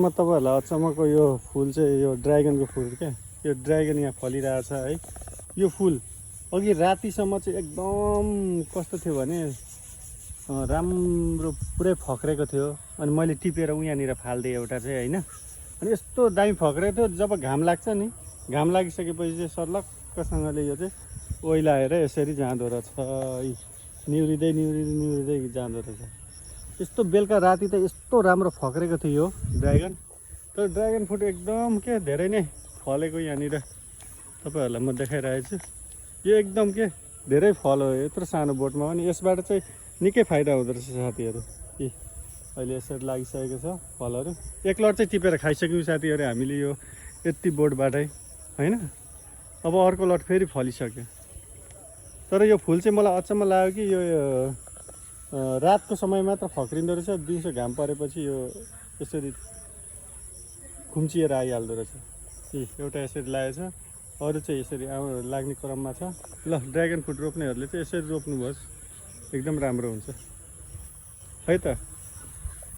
म तपाईँहरूलाई अचम्मको यो फुल चाहिँ यो ड्रागनको फुल क्या, यो ड्रागन यहाँ फलिरहेछ है। यो फुल अघि रातिसम्म चाहिँ एकदम कस्तो थियो भने राम्रो पुरै फक्रेको थियो। अनि मैले टिपेर यहाँनिर फालिदिएँ एउटा चाहिँ होइन। अनि यस्तो दामी फक्रेको थियो, जब घाम लाग्छ नि, घाम लागिसकेपछि चाहिँ सर्लक्कसँगले यो चाहिँ ओइलाएर यसरी जाँदो रहेछ, निहुरिँदै निहुरिँदै निहुरिँदै जाँदो रहेछ। यस्तो बेलुका राति त यस्तो राम्रो फक्रेको थियो यो ड्रागन। तर ड्रागन फ्रुट एकदम के धेरै नै फलेको यहाँनिर तपाईँहरूलाई म देखाइरहेको छु। यो एकदम के धेरै फल हो यत्रो सानो बोटमा पनि। यसबाट चाहिँ निकै फाइदा हुँदो रहेछ साथीहरू। अहिले यसरी लागिसकेको छ फलहरू। एक लट चाहिँ टिपेर खाइसक्यौँ साथीहरू हामीले यो यति बोटबाटै होइन। अब अर्को लट फेरि फलिसक्यो। तर यो फुल चाहिँ मलाई अचम्म लाग्यो कि यो रातको समय मात्र फक्रिँदो रहेछ, दिउँसो घाम परेपछि यो यसरी खुम्चिएर आइहाल्दो रहेछ। एउटा यसरी लागेछ, अरू चाहिँ यसरी लाग्ने क्रममा छ। ल ड्रागन फ्रुट रोप्नेहरूले चाहिँ यसरी रोप्नुहोस्, एकदम राम्रो हुन्छ है त।